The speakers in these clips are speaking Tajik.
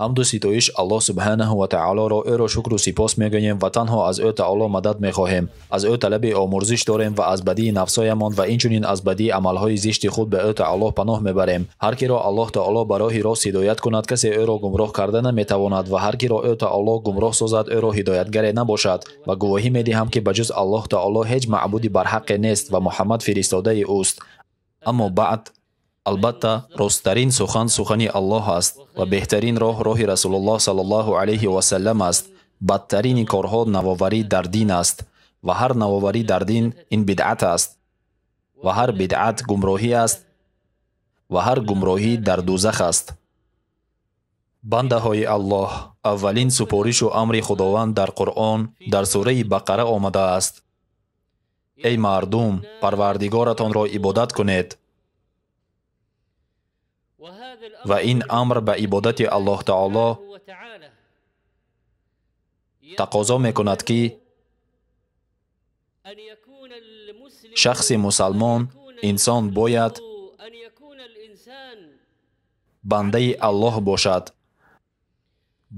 Ҳамду ситоиш Аллоҳ субҳанаҳу ва таолоро, ӯро шукру сипос мегӯем ва танҳо аз ӯ таоло мадад мехоҳем. Аз ӯ талаби омурзиш дорем ва аз бадии нафсоямон ва инчунин аз бадии амалҳои зишти худ ба ӯ таоло паноҳ мебарем. Ҳар киро Аллоҳ таоло ба роҳи рост ҳидоят кунад, касе ӯро гумроҳ карда наметавонад ва ҳар киро ӯ таоло гумроҳ созад, ӯро ҳидоятгаре набошад. Ва гувоҳӣ медиҳам, ки ба ҷуз Аллоҳ таоло ҳеҷ маъбуди барҳаққе нест ва Муҳаммад фиристодаи ӯст. Аммо баъд, албатта, росттарин сухан сухани Аллоҳ аст ва беҳтарин роҳ роҳи Расулуллоҳ саллаллоҳу алайҳи васаллам аст. Бадтарини корҳо навоварӣ дар дин аст ва ҳар навоварӣ дар дин ин бидъат аст ва ҳар бидъат гумроҳӣ аст ва ҳар гумроҳӣ дар дӯзах аст. Бандаҳои Аллоҳ, аввалин супоришу амри Худованд дар Қуръон дар сураи Бақара омадааст. Эй мардум, Парвардигоратонро ибодат кунед. Ва ин амр ба ибодати Аллоҳ таоло тақозо мекунад, ки шахси мусалмон, инсон бояд бандаи Аллоҳ бошад.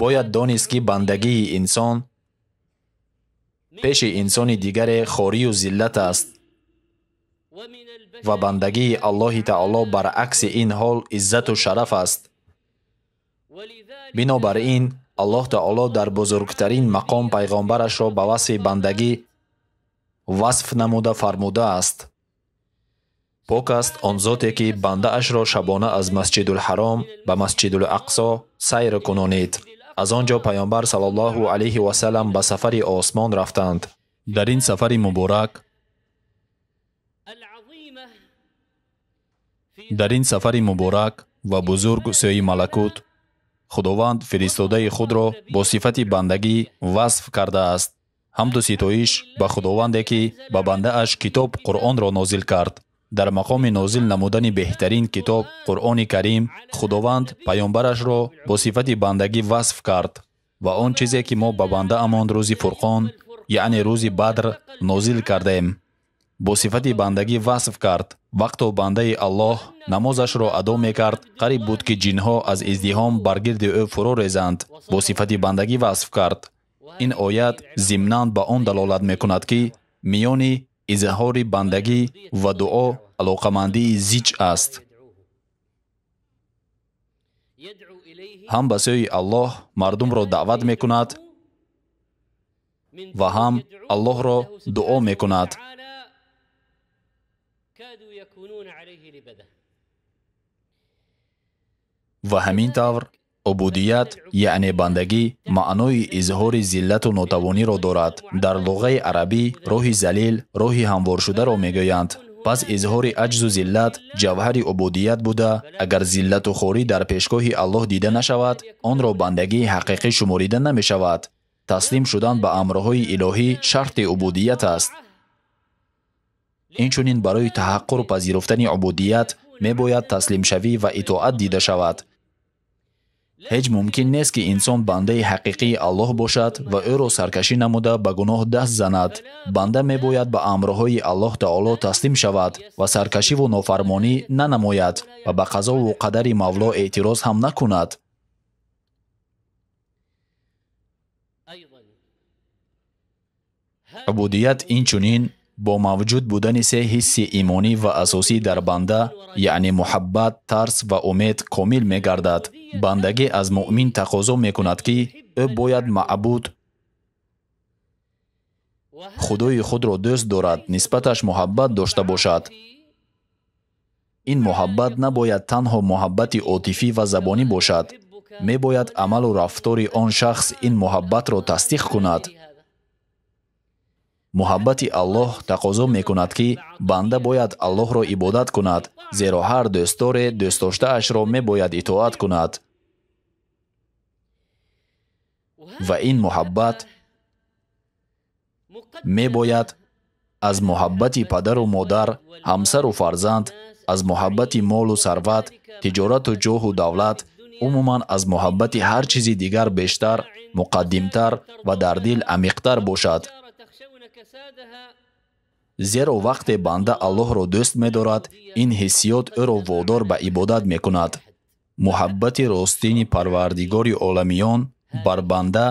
Бояд донист, ки бандагии инсон пеши инсони дигаре хорию зиллат аст ва бандагии Аллоҳи таоло баръакси ин ҳол иззату шараф аст. Бинобар ин, Аллоҳ таоло дар бузургтарин мақом пайғомбарашро ба васфи бандагӣ васф намуда фармудааст. Пок аст он зоте, ки бандаашро шабона аз Масҷидулҳаром ба Масҷидулақсо сайр кунонид. Аз он ҷо пайғомбар саллаллоҳу алайҳи васаллам ба сафари осмон рафтанд. Дар ин сафари муборак, дар ин сафари муборак ва бузург сӯи малакут, Худованд фиристодаи худро бо сифати бандагӣ васф кардааст. Ҳамду ситоиш ба Худованде, ки ба бандааш китоб Қуръонро нозил кард. Дар мақоми нозил намудани беҳтарин китоб Қуръони Карим, Худованд паёмбарашро бо сифати бандагӣ васф кард ва он чизе, ки мо ба бандаамон рӯзи Фурқон, яъне рӯзи Бадр нозил кардем, бо сифати бандагӣ васф кард. Вақто бандаи Аллоҳ намозашро адо мекард, қариб буд, ки ҷинҳо аз издиҳом бар гирди ӯ фурӯ резанд. Бо сифати бандагӣ васф кард. Ин оят зимнан ба он далолат мекунад, ки миёни изҳори бандагӣ ва дуо алоқамандии зич аст. Ҳам ба сӯи Аллоҳ мардумро даъват мекунад ва ҳам Аллоҳро дуо мекунад. Ва ҳамин тавр убудият, яъне бандагӣ, маънои изҳори зиллату нотавониро дорад. Дар луғаи арабӣ роҳи залил, роҳи ҳамворшударо мегӯянд. Пас изҳори аҷзу зиллат ҷавҳари убудият буда, агар зиллату хорӣ дар пешгоҳи Аллоҳ дида нашавад, онро бандагии ҳақиқӣ шуморида намешавад. Таслим шудан ба амрҳои илоҳӣ шарти убудият аст. Инчунин барои таҳаққур пазируфтани убудият мебояд таслимшавӣ ва итоат дида шавад. Ҳеҷ мумкин нест, ки инсон бандаи ҳақиқии Аллоҳ бошад ва ӯро саркашӣ намуда ба гуноҳ даст занад. Банда мебояд ба амрҳои Аллоҳ таоло таслим шавад ва саркашиву нофармонӣ нанамояд ва ба қазову қадари Мавло эътироз ҳам накунад. Убудият инчунин бо мавҷуд будани се ҳисси имонӣ ва асосӣ дар банда, яъне муҳаббат, тарс ва умед комил мегардад. Бандагӣ аз муъмин тақозо мекунад, ки ӯ бояд маъбуд Худои худро дӯст дорад, нисбаташ муҳаббат дошта бошад. Ин муҳаббат набояд танҳо муҳаббати отифӣ ва забонӣ бошад. Мебояд амалу рафтори он шахс ин муҳаббатро тасдиқ кунад. Муҳаббати Аллоҳ тақозо мекунад, ки банда бояд Аллоҳро ибодат кунад, зеро ҳар дӯстдоре дӯстдоштаашро мебояд итоат кунад. Ва ин муҳаббат мебояд аз муҳаббати падару модар, ҳамсару фарзанд, аз муҳаббати молу сарват, тиҷорату ҷоҳу давлат, умуман аз муҳаббати ҳар чизи дигар бештар, муқаддимтар ва дар дил амиқтар бошад. Зеро вақте банда Аллоҳро дӯст медорад, ин ҳиссиёт ӯро водор ба ибодат мекунад. Муҳаббати ростини Парвардигори оламиён бар банда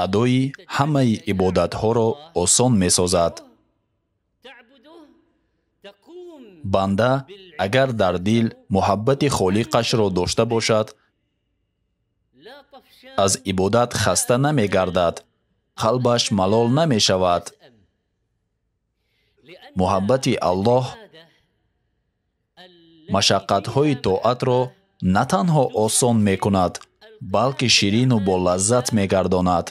адои ҳамаи ибодатҳоро осон месозад. Банда агар дар дил муҳаббати Холиқашро дошта бошад, аз ибодат хаста намегардад, қалбаш малол намешавад. Муҳаббати Аллоҳ машаққатҳои тоатро на танҳо осон мекунад, балки ширину болаззат мегардонад.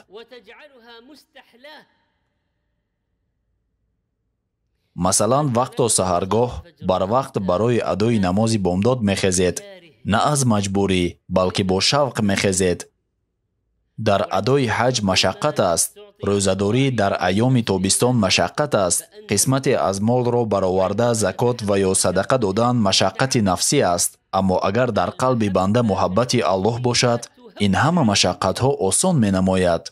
Масалан, вақто саҳаргоҳ барвақт барои адои намози бомдод мехезед, на аз маҷбурӣ, балки бо шавқ мехезед. Дар адои ҳаҷ машаққат аст, рӯзадорӣ дар айёми тобистон машаққат аст, қисмате аз молро бароварда закот ва ё садақа додан машаққати нафсӣ аст. Аммо агар дар қалби банда муҳаббати Аллоҳ бошад, ин ҳама машаққатҳо осон менамояд.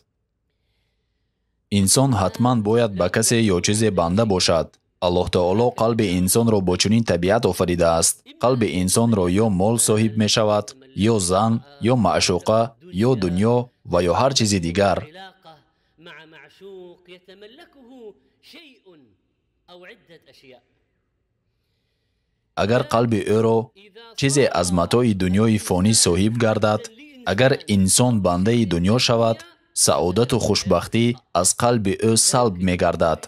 Инсон ҳатман бояд ба касе ё чизе банда бошад. Аллоҳ Таоло қалби инсонро бо чунин табиат офаридааст. Қалби инсонро ё мол соҳиб мешавад, ё зан, ё маъшуқа, ё дунё ва ё ҳар чизи дигар. Агар қалби ӯро чизе аз матои дунёи фонӣ соҳиб гардад, агар инсон бандаи дунё шавад, саодату хушбахтӣ аз қалби ӯ салб мегардад.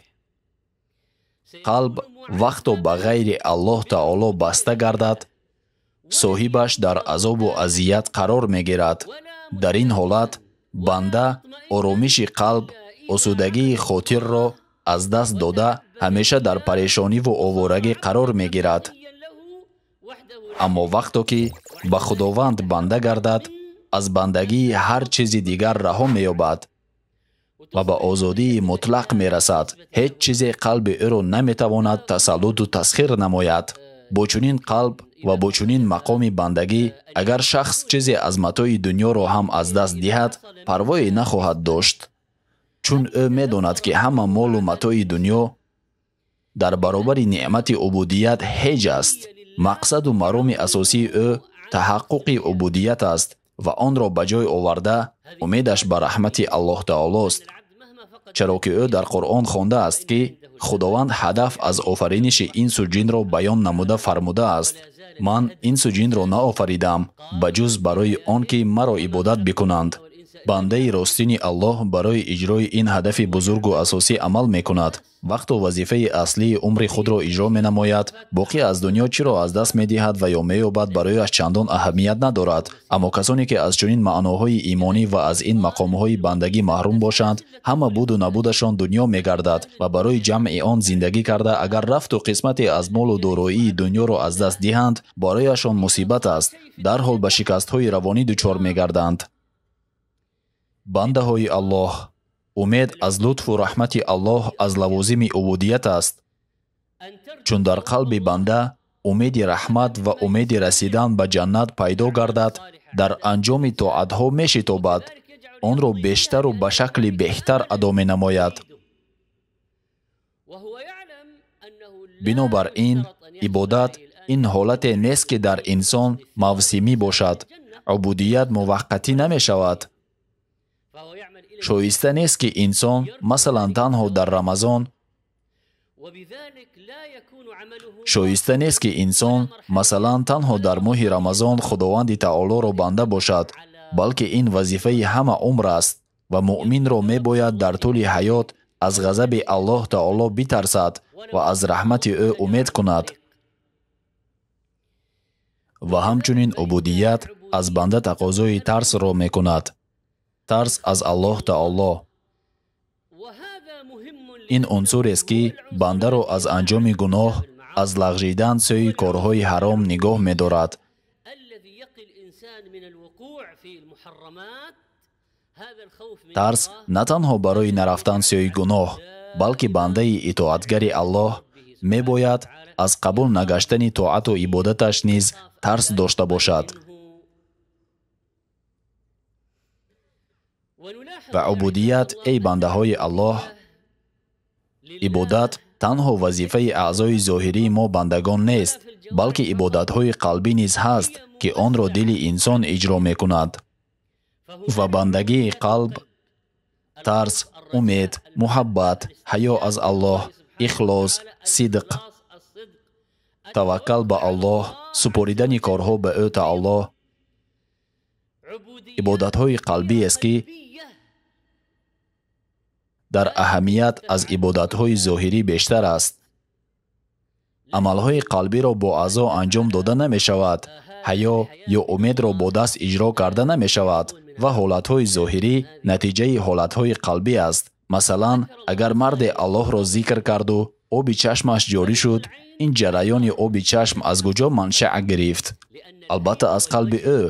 Қалб вақто ба ғайри Аллоҳ Таоло баста гардад, соҳибаш дар азобу азият қарор мегирад. Дар ин ҳолат банда оромиши қалб, осудагии хотирро аз даст дода, ҳамеша дар парешониву овораги қарор мегирад. Аммо вақто ки ба Худованд банда гардад, аз бандагии ҳар чизи дигар раҳо меёбад ва ба озодии мутлақ мерасад. Ҳеҷ чизе қалби ӯро наметавонад тасаллуту тасхир намояд. Бо чунин қалб ва бо чунин мақоми бандагӣ, агар шахс чизе аз матои дунёро ҳам аз даст диҳад, парвое нахоҳад дошт, чун ӯ медонад, ки ҳама молу матои дунё дар баробари неъмати убудият ҳеҷ аст. Мақсаду мароми асосии ӯ таҳаққуқи убудият аст ва онро ба ҷой оварда умедаш ба раҳмати Аллоҳ Таолост. Чаро ки ӯ дар Қуръон хондааст, ки Худованд ҳадаф аз офариниши инсу ҷинро баён намуда фармудааст: ман инсу ҷинро наофаридам, ба ҷуз барои он ки маро ибодат бикунанд. Бандаи ростини Аллоҳ барои иҷрои ин ҳадафи бузургу асосӣ амал мекунад. Вақто вазифаи аслии умри худро иҷро менамояд, боқӣ аз дунё чиро аз даст медиҳад ва ё меёбад барояш чандон аҳамият надорад. Аммо касоне ки аз чунин маъноҳои имонӣ ва аз ин мақомҳои бандагӣ маҳрум бошанд, ҳама буду набудашон дунё мегардад ва барои ҷамъи он зиндагӣ карда, агар рафту қисмате аз молу дороии дунёро аз даст диҳанд, барояшон мусибат аст. Дарҳол ба шикастҳои равонӣ дучор мегарданд. Бандаҳои Аллоҳ, умед аз лутфу раҳмати Аллоҳ аз лавозими убудият аст. Чун дар қалби банда умеди раҳмат ва умеди расидан ба ҷаннат пайдо гардад, дар анҷоми тоатҳо мешитобад, онро бештару ба шакли беҳтар адо менамояд. Бинобар ин, ибодат ин ҳолате нест, ки дар инсон мавсимӣ бошад. Убудият муваққатӣ намешавад. Шоиста нест, ки инсон масалан танҳо дар Рамазон шоиста нест, ки инсон масалан танҳо дар моҳи Рамазон Худованди Таолоро банда бошад, балки ин вазифаи ҳама умр аст ва муъминро мебояд дар тӯли ҳаёт аз ғазаби Аллоҳ Таоло битарсад ва аз раҳмати ӯ умед кунад. Ва ҳамчунин убудият аз банда тақозои тарсро мекунад. Тарс аз Аллоҳ Таоло. Ин унсурест, ки бандаро аз анҷоми гуноҳ, аз лағжидан сӯи корҳои ҳаром нигоҳ медорад. Тарс на танҳо барои нарафтан сӯи гуноҳ, балки бандаи итоатгари Аллоҳ мебояд аз қабул нагаштани тоату ибодаташ низ тарс дошта бошад. Ва убудият, эй бандаҳои Аллоҳ, ибодат танҳо вазифаи аъзои зоҳирии мо бандагон нест, балки ибодатҳои қалбӣ низ ҳаст, ки онро дили инсон иҷро мекунад. Ва бандагии қалб тарс, умед, муҳаббат, ҳаё аз Аллоҳ, ихлос, сидқ, таваккал ба Аллоҳ, супоридани корҳо ба ӯ таоло ибодатҳои қалбиест, ки дар аҳамият аз ибодатҳои зоҳирӣ бештар аст. Амалҳои қалбиро бо аъзо анҷом дода намешавад, ҳаё ё умедро бо даст иҷро карда намешавад ва ҳолатҳои зоҳирӣ натиҷаи ҳолатҳои қалбӣ аст. Масалан, агар марде Аллоҳро зикр карду оби чашмаш ҷорӣ шуд, ин ҷараёни оби чашм аз куҷо маншаъ гирифт? Албатта аз қалби ӯ,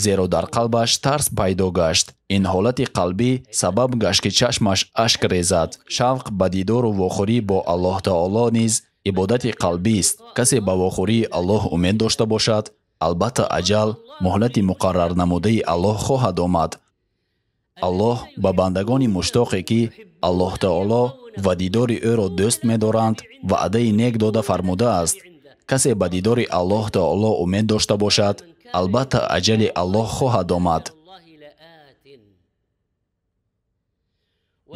зеро дар қалбаш тарс пайдо гашт. Ин ҳолати қалбӣ сабаб гашт, ки чашмаш ашк резад. Шавқ ба дидору вохӯрӣ бо Аллоҳ таоло низ ибодати қалбист. Касе ба вохӯрии Аллоҳ умед дошта бошад, албатта аҷал, муҳлати муқаррарнамудаи Аллоҳ хоҳад омад. Аллоҳ ба бандагони муштоқе, ки Аллоҳ таоло ва дидори ӯро дӯст медоранд, ваъдаи нек дода фармудааст. Касе ба дидори Аллоҳ таоло умед дошта бошад, албатта аҷали Аллоҳ хоҳад омад.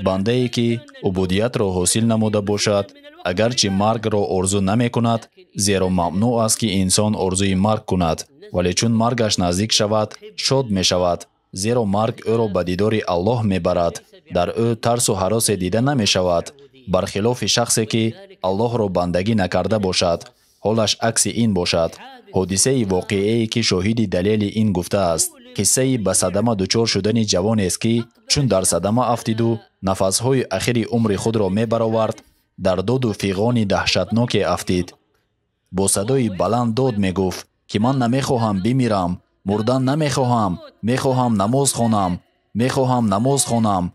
Бандае, ки убудиятро ҳосил намуда бошад, агарчи маргро орзу намекунад, зеро мамнӯъ аст, ки инсон орзуи марг кунад, вале чун маргаш наздик шавад, шод мешавад, зеро марг ӯро ба дидори Аллоҳ мебарад. Дар ӯ тарсу ҳаросе дида намешавад, бархилофи шахсе, ки Аллоҳро бандагӣ накарда бошад, ҳолаш акси ин бошад. Ҳодисаи воқеае, ки шоҳиди далели ин гуфтааст, қиссаи ба садама дучор шудани ҷавонест, ки чун дар садама афтиду нафасҳои ахири умри худро мебаровард, дар доду фиғони даҳшатноке афтид. Бо садои баланд дод мегуфт, ки ман намехоҳам бимирам, мурдан намехоҳам, мехоҳам намоз хонам, мехоҳам намоз хонам.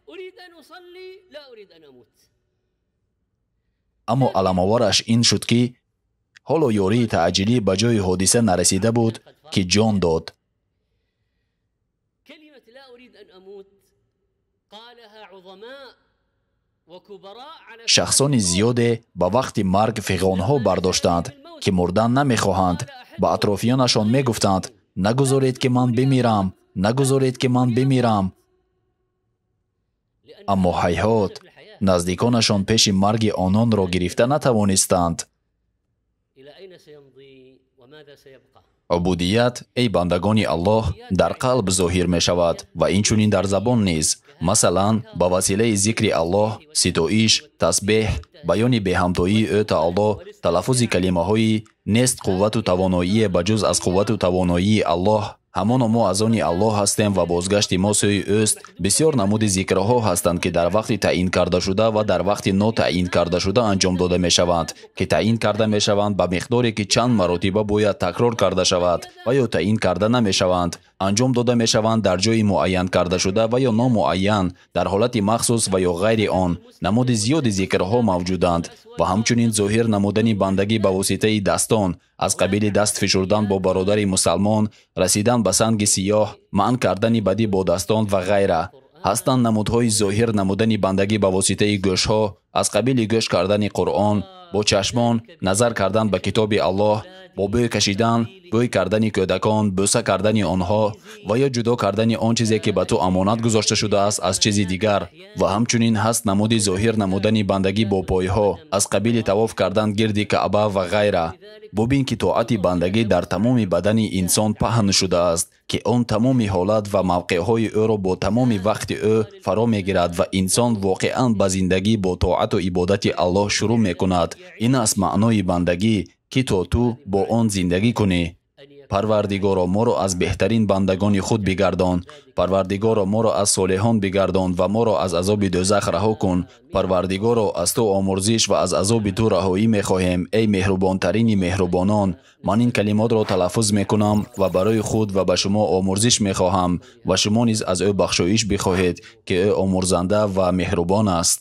Аммо аламовараш ин шуд, ки ҳоло ёрии таъҷилӣ ба ҷои ҳодиса нарасида буд, ки ҷон дод. Шахсони зиёде ба вақти марг фиғонҳо бардоштанд, ки мурдан намехоҳанд. Ба атрофиёнашон мегуфтанд: нагузоред, ки ман бимирам, нагузоред, ки ман бимирам. Аммо ҳайҳот, наздиконашон пеши марги ононро гирифта натавонистанд. Убудият, эй бандагони Аллоҳ, дар қалб зоҳир мешавад ва инчунин дар забон низ. Масалан, ба василаи зикри Аллоҳ, ситоиш, тасбеҳ, баёни беҳамтоии ӯ таоло, талаффузи калимаҳои нест қуввату тавоноие ба ҷуз аз қуввату тавоноии Аллоҳ, ҳамоно мо аз они Аллоҳ ҳастем ва бозгашти мо сӯи ӯст. Бисёр намуди зикрҳо ҳастанд, ки дар вақти таъин кардашуда ва дар вақти нотаъин кардашуда анҷом дода мешаванд, ки таъин карда мешаванд ба миқдоре, ки чанд маротиба бояд такрор карда шавад ва ё таъин карда намешаванд, анҷом дода мешаванд дар ҷои муайян кардашуда ва ё номуайян, дар ҳолати махсус ва ё ғайри он. Намуди зиёди зикрҳо мавҷуданд ва ҳамчунин зоҳир намудани бандагӣ ба воситаи дастон, аз қабили даст фишурдан бо бародари мусалмон, расидан ба санги сиёҳ, манъ кардани бадӣ бо дастон ва ғайра. Ҳастанд намудҳои зоҳир намудани бандагӣ ба воситаи гӯшҳо, аз қабили гӯш кардани Қуръон, бо чашмон, назар кардан ба китоби Аллоҳ, бо бӯй кашидан, бӯй кардани кӯдакон, бӯса кардани онҳо ва ё ҷудо кардани он чизе, ки ба ту амонат гузошта шудааст аз чизи дигар. Ва ҳамчунин ҳаст намуди зоҳир намудани бандагӣ бо пойҳо, аз қабили тавоф кардан гирди Каъба ва ғайра. Бубин, ки тоати бандагӣ дар тамоми бадани инсон паҳн шудааст, ки он тамоми ҳолат ва мавқеъҳои ӯро бо тамоми вақти ӯ фаро мегирад ва инсон воқеан ба зиндагӣ бо тоату ибодати Аллоҳ шурӯъ мекунад. Ин аст маънои бандагӣ, ки то ту бо он зиндагӣ кунӣ. Парвардигоро, моро аз беҳтарин бандагони худ бигардон. Парвардигоро, моро аз солеҳон бигардон ва моро аз азоби дӯзах раҳо кун. Парвардигоро, аз ту омурзиш ва аз азоби ту раҳоӣ мехоҳем, эй меҳрубонтарини меҳрубонон. Ман ин калимотро талаффуз мекунам ва барои худ ва ба шумо омурзиш мехоҳам ва шумо низ аз ӯ бахшоиш бихоҳед, ки ӯ омурзанда ва меҳрубон аст.